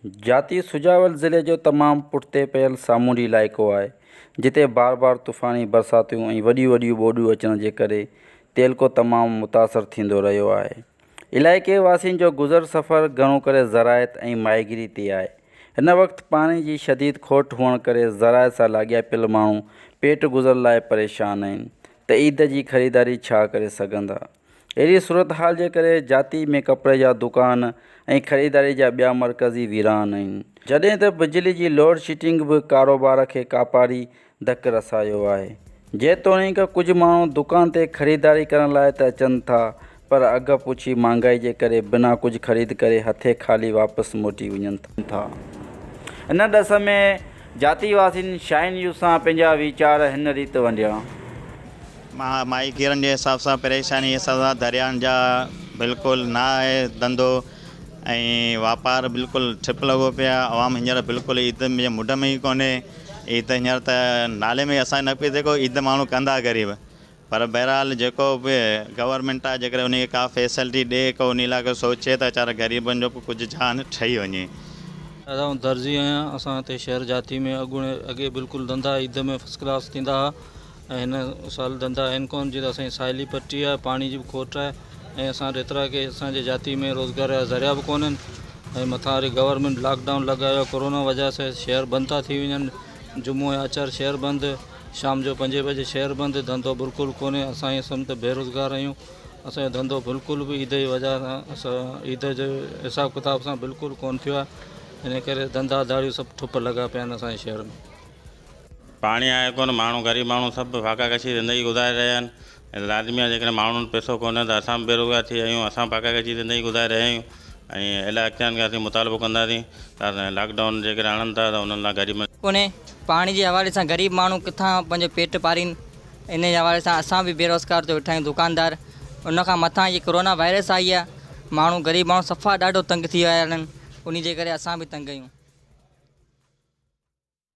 جاتي سجاول ضلعي جو تمام پٺتي پيل سامونڊي علائقو آهي، جتي بار بار طوفاني برساتون ۽ وڏيون وڏيون ٻوڏون اچڻ جي ڪري تعلقو تمام متاثر ٿيندو رهيو آهي. علائقي واسين جو گذر سفر گهڻو ڪري زراعت ۽ ماهيگيري تي آهي. هن وقت پاڻي جي شديد کوٽ هئڻ ڪري زراعت سان لاڳاپيل ماڻهو پيٽ گذر لاء پريشان آهن ته عيد جي خريداري ڇا ڪري سگهندا. اهڙي صورتحال جي ڪري جاتي ۾ ڪپڙي جا دڪان ۽ خريداري جا ٻيا مرڪزي ويران آهن. جڏهن ته بجلي جي لوڊشيڊنگ به ڪاروبار کي ڪاپاري ڌڪ رسايو آهي. جيتوڻيڪ ڪجهه ماڻهو دڪان تي خريداري ڪرڻ لاء ته اچن ٿا پر اگهه پڇي مهانگائي جي ڪري بنا ڪجهه خريد ڪري هٿين خالي واپس موٽي وڃن ٿا. ان ڏس ۾ جاتي واسين شاهين نيوز سان پنهنجا ويچار هن ريت ونڊيا. ماهيگيرن جي حساب سان پريشاني حساب سان دريائن جا بلڪل نه آهي ڌنڌو ۽ واپار بلڪل ٺپ لڳو پيو آهي عوام هينئر بلڪل عيد جي مڊ ۾ ئي ڪونهي عيد هينئر ته نالي ۾ اسان نه پئي ٿئي ڪو عيد ماڻهو ڪندا غريب پر بهرحال جيڪو به گورنمينٽ آهي جيڪڏهن ان کي ڪا فيسلٽي ڏي ڪو ان لاء ڪو سوچي ته ويچارا غريبن جو به ڪجهه جان ٺهي وڃي. دادا آئون درزي آهيان اسان هتي شهر جاتي ۾ اڳوڻي اڳي بلڪل ڌنڌا عيد ۾ فرسٽ ڪلاس ٿيندا ها ۽ هن سال ڌنڌا آهن ڪونه جيئن ته اسان جي ساحلي پٽي آهي پاڻي جي به کوٽ آهي ۽ اسان وٽ ايترا ڪي اسان جي جاتي ۾ روزگار جا ذريعا به ڪونهن ۽ مٿان وري گورنمينٽ لاڪ ڊائون لڳايو آهي ڪورونا وجه سان شهر بند ٿا ٿي وڃن جمعو ۽ آچر شهر بند شام جو پنجين بجي شهر بند ڌنڌو بلڪل ڪونهي اسان ائين سمجھ ته بيروزگار آهيون اسان جو ڌنڌو بلڪل به عيد جي وجه سان اسان عيد جي حساب ڪتاب سان بلڪل ڪونه ٿيو آهي ان ڪري ڌنڌا ڌاڙيون سڀ ٺپ لڳا پيا آهن اسان جي شهر ۾. پاڻي آهي ڪونه ماڻهو غريب ماڻهو سڀ فاقا ڪشي زندگي گذاري رهيا آهن ۽ لازمي آهي جيڪڏهن ماڻهن وٽ پئسو ڪونهي ته اسان به بيروزگار ٿي ويا آهيون اسان به فاقا ڪشي زندگي گذاري رهيا آهيون ۽ اعليٰ اختيارن کان اسين مطالبو ڪنداسين ته لاڪ ڊائون جيڪڏهن آڻن ٿا ته انهن لاء غريبن ڪونهي پاڻي جي حوالي سان غريب ماڻهو ڪٿان پنهنجو پيٽ پارين ان جي حوالي سان اسان به بيروزگار ٿيو ويٺا آهيون دڪاندار ان کان مٿان هي ڪورونا وائرس آئي آهي ماڻهو غريب ماڻهو صفا ڏاڍو تنگ ٿي ويا آهن انهي جي ڪري اسان به تنگ آهيون.